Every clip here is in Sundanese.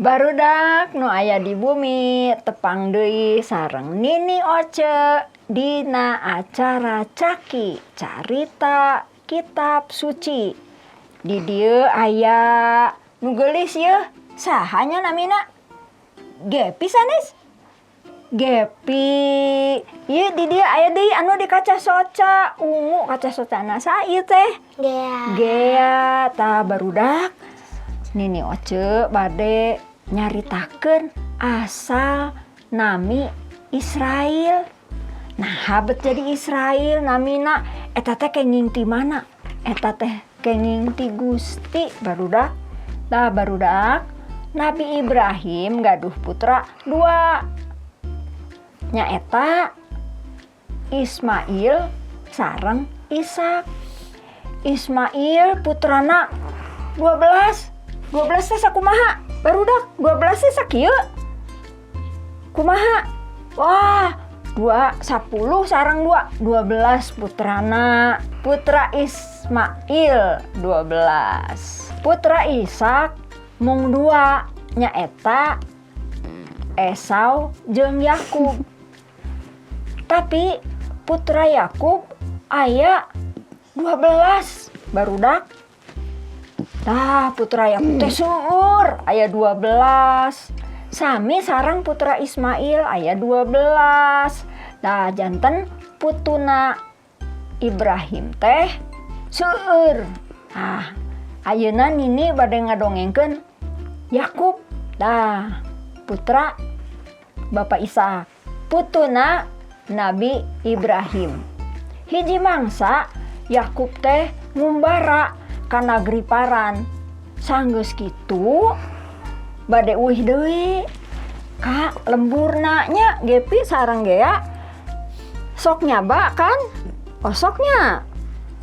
Barudak nu aya di bumi, tepang deui sareng Nini Oce dina acara Caki Carita Kitab Suci. Di dieu aya nu geulis yeuh, saha nya namina? Gepi sanes? Gepi. Ieu di dieu aya deui anu di kaca soca, ungu kaca socana, saha ieu teh? Gea. Gea. Tah, barudak, Nini Oce bade nyaritakeun asal nami Israel. Nah, bet jadi Israel namina, eta teh kenging ti mana? Eta teh kenging ti Gusti, barudak. Tah, barudak, Nabi Ibrahim gaduh putra dua. Nyaeta Ismail sareng Ishak. Ismail putrana 12. 12 teh sakumaha? Barudak, 12 teh sakieu? Kumaha? Wah, 2 10 sareng 2, 12 putrana. Putra Ismail 12. Putra Ishak mung dua, nyaeta Esau jeung Yakub. Tapi putra Yakub aya 12, barudak. Tah, putra Yakub teh seueur, aya 12. Sami sareng putra Ismail aya 12. Tah, janten putuna Ibrahim teh seueur. Ah, ayeuna Nini bade ngadongengkeun Yakub. Tah, putra Bapak Ishak. Putuna Nabi Ibrahim. Hiji mangsa Yakub teh ngumbara ka nagri Paran. Sanggeus kitu bade uih deui ka lemburna nya. Gepi sareng Gea sok nyaba kan? Oh, sok nya.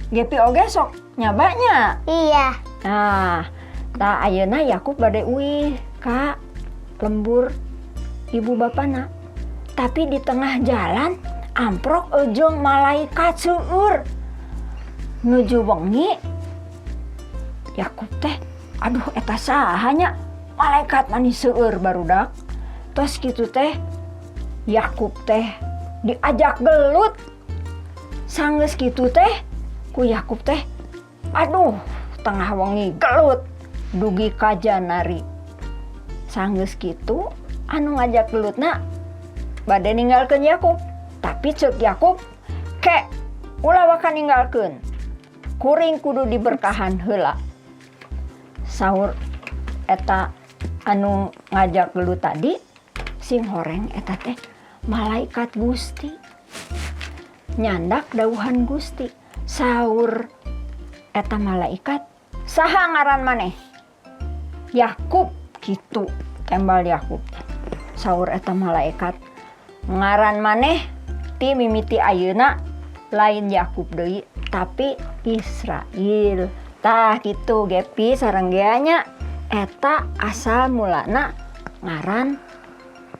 Gepi oge sok nyabanya. Iya. Nah, tah, ayeuna Yakub bade uih ka lembur ibu bapana. Tapi di tengah jalan amprok jeung malaikat seueur. Nuju wengi Yakub teh, aduh, eta saha nya, malaikat mani seueur, barudak. Tos kitu teh Yakub teh diajak gelut. Sanggeus kitu teh ku Yakub teh, aduh, tengah wengi gelut dugi ka janari. Sanggeus kitu anu ngajak gelutna bade ninggalkeun Yakub. Tapi ceuk Yakub, "Ke, ulah waka ninggalkeun. Kuring kudu diberkahan heula." Saur eta anu ngajak gelut tadi, "Singhoreng eta teh malaikat Gusti. Nyandak dawuhan Gusti." Saur eta malaikat, "Saha ngaran maneh?" "Yakub," kitu tembal Yakub. Saur eta malaikat, "Ngaran maneh ti mimiti ayeuna lain Yakub deui, tapi Israel." Tah, kitu Gepi sareng Gea nya, eta asal mulana ngaran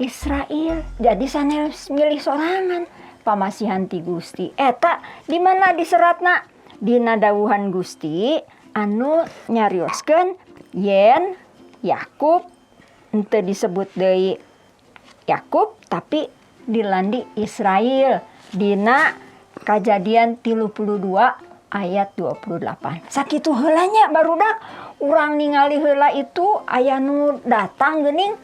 Israel. Jadi sanes milih sorangan, pamasihan ti Gusti. Eta di mana diseratna? Dina dawuhan Gusti anu nyarioskeun yen Yakub henteu disebut deui Yakub, tapi dilandi Israel dina Kajadian 32 ayat 28. Sakitu heula nya, barudak, urang ningali heula itu aya nu datang geuning.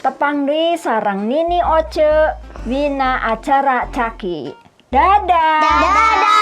Tepang deui sareng Nini Oce dina acara Caki. Dadah. Dadah.